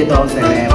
Ito celeb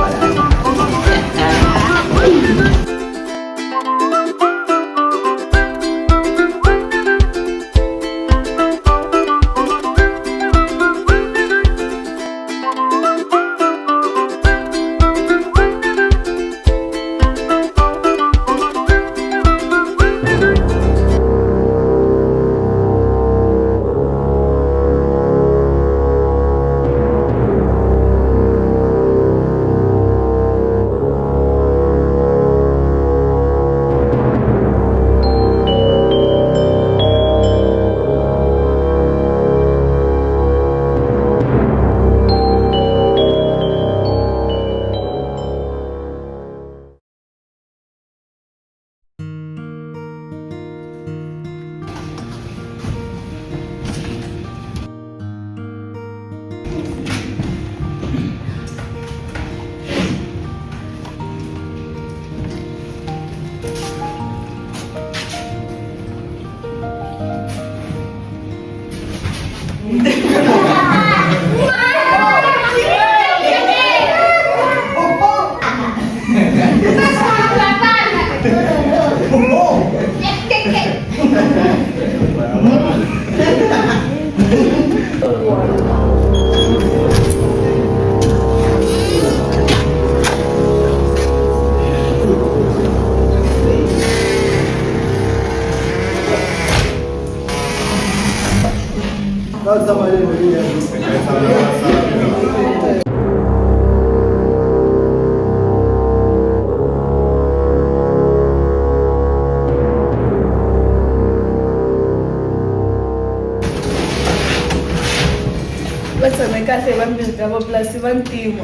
Va tshame kahle vambirhi ka vapulasi va ntima.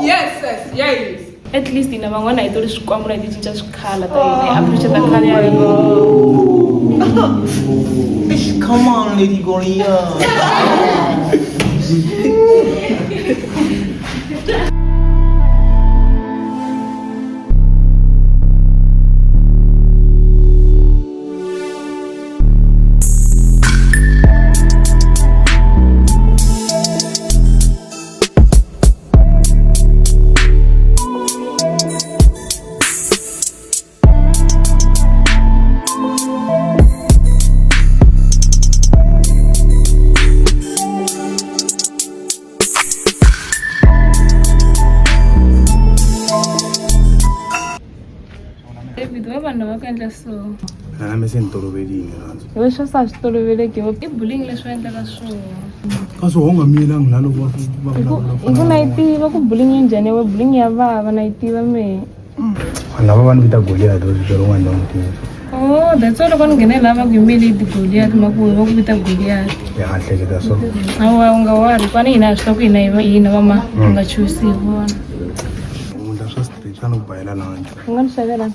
Yes, yes, yes. At least hina van'wana hi tori swikwambu na hi ti cinca swikhala ta hina hi appreciate khale ya hina. Come on, Lady Goliath. David wa vanhu lava ku endla so. Na mi se ni toloverile rhandzu. Hi leswi swa swi toloveleki i bullying leswi va endlaka swona. Kasi wo nga miyelangi na loko va va Hi ku vulavula hi ku na yi tiva ku bullying ya njhani we bullying ya vava na yi tiva mehe. Vanhu lava va ni vita Goliath vito rin'wana va n'wi tiva. Oh, that's why loko ni nghene laha va ku yimele ti Goliath ma ku va ku vita Goliath. Ya hleketa so. Hawa u nga wari kwani hina swi tiva ku hina hi hina va ma u nga chuhisi hi vona. Endla swa street swa no bayela lunch. U nga ni xavela?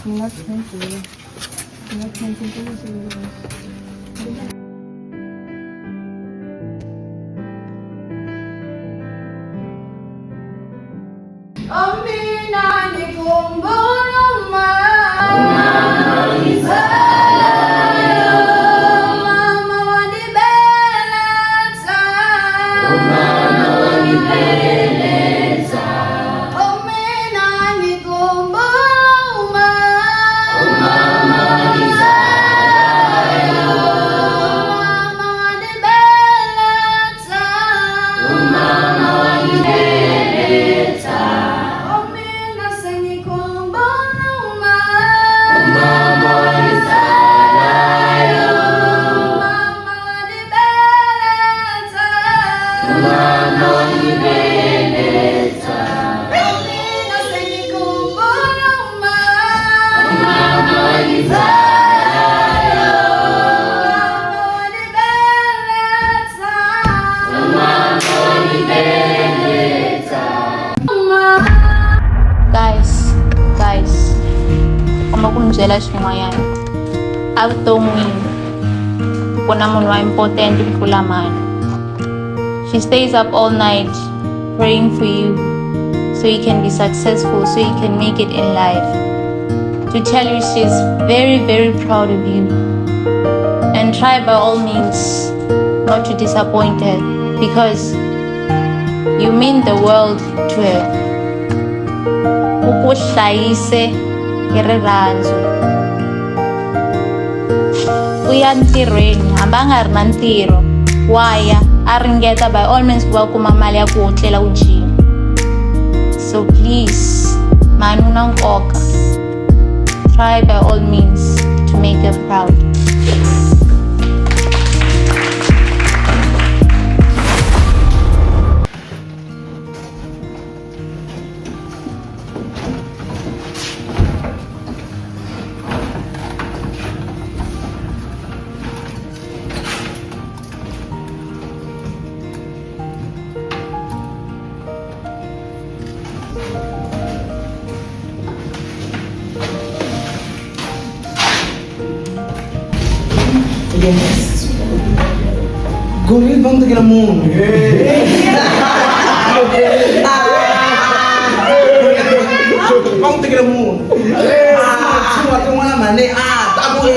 Ni nga cancel. Ni nga cancel. Guys, guys, komba ku mi byela xin'wanyana evuton'wini ku na munhu wa important ku tlula mani. She stays up all night praying for you so you can be successful, so you can make it in life. To tell you she's very, very proud of you. And try by all means not to disappoint her because you mean the world to her. U ku hlayise hi rirhandzu. U ya ntirhweni hambi a nga ri na ntirho wa ya a ringeta by all means ku va kuma mali ya ku u tlela u dyile. So please, mhani u na nkoka. Try by all means to make her proud. Yes. Goliath va n'wi tekela munhu. Va n'wi tekela munhu. Ah, tin'wana mhani a ta ku.